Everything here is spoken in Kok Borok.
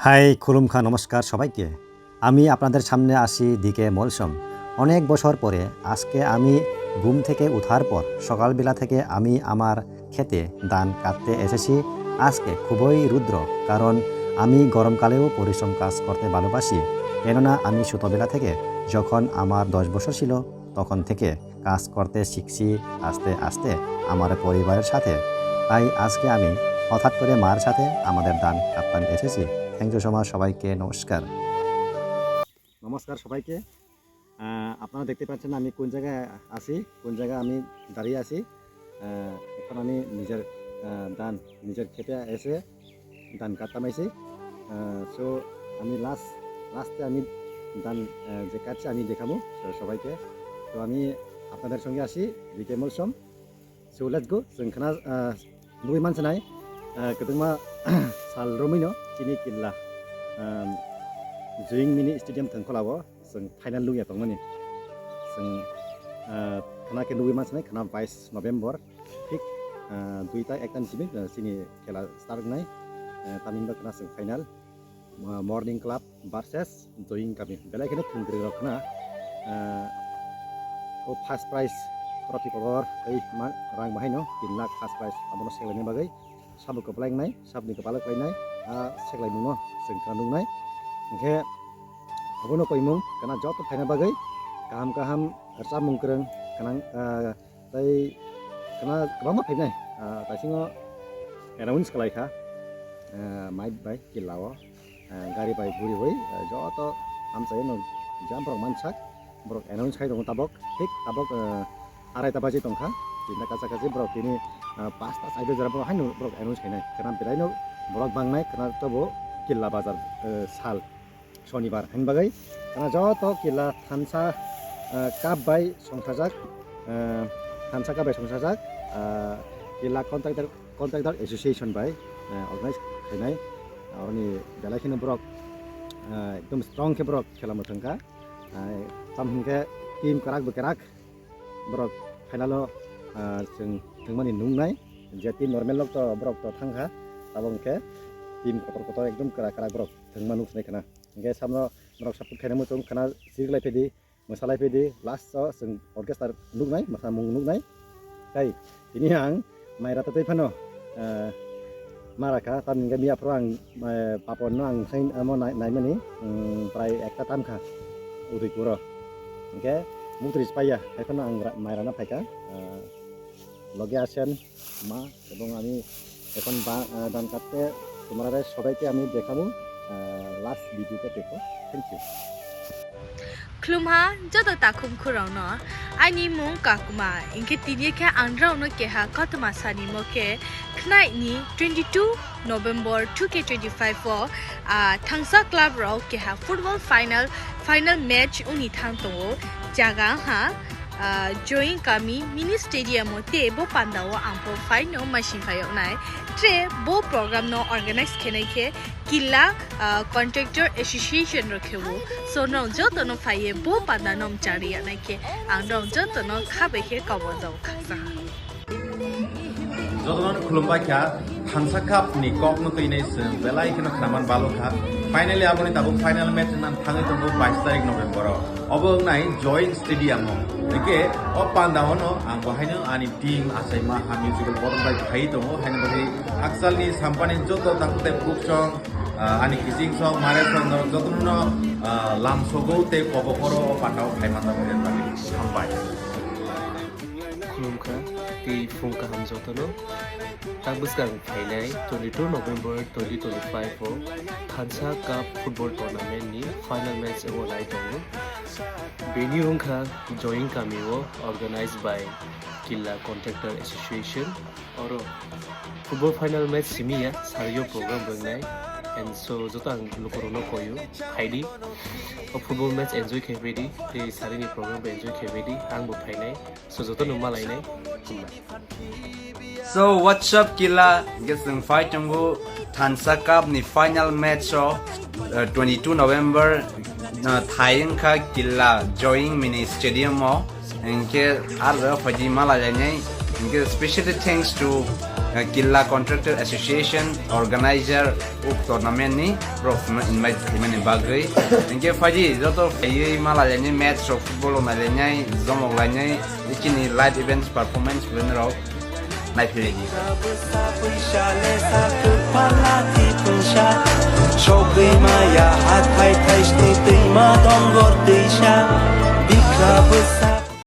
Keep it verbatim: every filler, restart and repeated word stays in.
হাই, খুলুমখা, নমস্কার সবাইকে। আমি আপনাদের সামনে আছি ডি কে মলসম। অনেক বছর পরে আজকে আমি ঘুম থেকে উঠার পর সকালবেলা থেকে আমি আমার খেতে ধান কাটতে এসেছি। আজকে খুবই রুদ্র, কারণ আমি গরমকালেও পরিশ্রম কাজ করতে ভালোবাসি, কেননা আমি ছোটবেলা থেকে যখন আমার দশ বছর ছিল, তখন থেকে কাজ করতে শিখছি আস্তে আস্তে আমার পরিবারের সাথে। তাই আজকে আমি হঠাৎ করে মার সাথে আমাদের ধান কাটতাম এসেছি। থ্যাংক ইউ সো মাচ সবাইকে, নমস্কার। নমস্কার সবাইকে। আহ, আপনারা দেখতে পাচ্ছেন আমি কোন জায়গায় আছি, কোন জায়গায় আমি দাঁড়িয়ে আছি। আহ, এখন আমি নিজের, আহ, ধান নিজের খেতে এসে ধান কাটতাম আইছি। আহ, so আমি লাস্ট লাস্টে আমি ধান, আহ, যে কাটছে আমি দেখাবো স-, সবাইকে। তো আমি আপনাদের সঙ্গে আছি ডি কে Molsom. So let's go. Chwng khna, ah, nugwi mansinai, ah, kwbangma sal romwino chini killa, ah, Joying Mini Stadium Thangkholao chwng final lungya tongmani. Chwng, ah, khna khe nugwi mansinai khna bais November thik, ah, duita ekta ni simi, ah, chini khela start wngnai. Ah, tamni wngkha khna chwng final, ah, Morning Club versus Joying Kami. Belai kheno thwngkwrwi rok khna, ah, o first prize trophy kotor tei ma-, rang bahaino tin lakh first prize abono seklaina bagwi sabo kwplai wngnai, saboni kwpalo kwlainai, ah, seklaimungno chwng khna nuknai. Hinkhe abono koimung khna joto phaina bagwi kaham kaham rwchapmung kwrwng gwnang, ah, tei khna kwbangma phainai, ah, taisingo announce khlai kha, ah, mic bai killa o, ah, gari bai guriwi, ah, joto hamsai no jang borok mansak, borok announce khai tongo tabok, thik tabok, ah, arai ta baji tongkha, tinta kacha kachi borok tini, ah, pasta side jora borok haino borok announce khainai, khna belaino borok bangnai, khna tobo killa bazar, ah, sal. Sonibar hwnwi bagwi khna joto killa thansa, ah, cup bai songchajak, ah, thansa cup bai songchajak, ah, killa contractor, contractor association bai, ah, organize khainai. Aroni belai kheno borok, ah, ekdom strong khe borok khela mwthangkha. Ah, tamo hwnkhe team kwrak bo kwrak borok final o, ah, chwng thwngmani nuknai je team normal rok to borok to thangkha, abo hwnkhe team kotor kotor ekdom kwrak kwrak borok thwngma nuknai khna. Hingke samno norok support khaina muchung khna siriklai phidi, mwsalai phidi, last o chwng orchestra nuknai, mwsamung nuknai. Tei tini ang maira tatwi phano, eh, mara kha, tamni hingke miya phuru ang, eh, Papon no ang sai, amo nai-, naimani, mm, prai ekta tam kha Udaipur o. Hingke muktri spaiya, hai phano ang ra-, mairana phaikha, eh, loge asen ma. এবং আমি এখন বা-, আহ, ধান কাটতে তোমরা সবাইকে আমি দেখাবো, আহ, লাস্ট ভিডিওটা দেখো। Thank you. Khulumha joto takhum khurokno, ani mung Kakuma, hinkhe tini khe ang norokno keha kothoma sani mo khe khnaini twenty two November two K twenty five o, ah, Thangsa club rok keha football final, final match wngni thang tongo. Jaga wngkha ah, Joying Kami mini stadium o tei bo panda o ang bo phai no masing phai yoknai. Tre bo program no organize khenai khe killa, ah, contractor association rok khe o. So norok joto no phai ye bo panda no mchari yaknai khe ang norok joto no kha bai khe kobo jao khaksa ha. Jotono khulumbai kha, Thansa Cup ni kok no twi nai se belai kheno khnaman balo kha. Finally aboni tabuk final match wngna thangwi tongo bais tarik November o. Obo wngnai Joying Stadium o. Hingke o panda o no ang bo haino ani team achaima ha musical board bai phai tongo, haino bagwi hakchal ni sampani joto takhuk tei buksong, ah, ani kiching song, mare song, norok jotono no, ah, lam sogo tei kobo koro o panda o phai manta bagwi hambai. Khulumkha tei phung kaham jotono. Tak bwskang phainai twenty two November twenty twenty five o Thansa Cup Football Tournament ni final match wngo nai tongo. Bini wngkha Joying Kami o, organized by Killa Contractor Association. Oro football final match simi ya, sario program wngnai. And so joto ang lukurokno koyu, phaidi. O football match enjoy khe phaidi, tei sarini program bo enjoy khe phaidi, ang bo phainai. So joto no malainai. So what's up Killa? Hingke chwng phai tongo Thansa Cup ni final match o, uh, twenty two November, uh, thai wngkha Killa Joying Mini Stadium o. Hingke ar jaga phaidi malainai. Hingke specially thanks to Killa Contractor Association organizer uk tournament ni borok no invite khaimani bagwi. Hinkhe phaidi joto phaiwi ma lailani match rok football rok nailainai, jomok lainai, chini live events performance bwrwini rok naiphilidi. Sogwi maya hathai thaisni twima dongor twisa.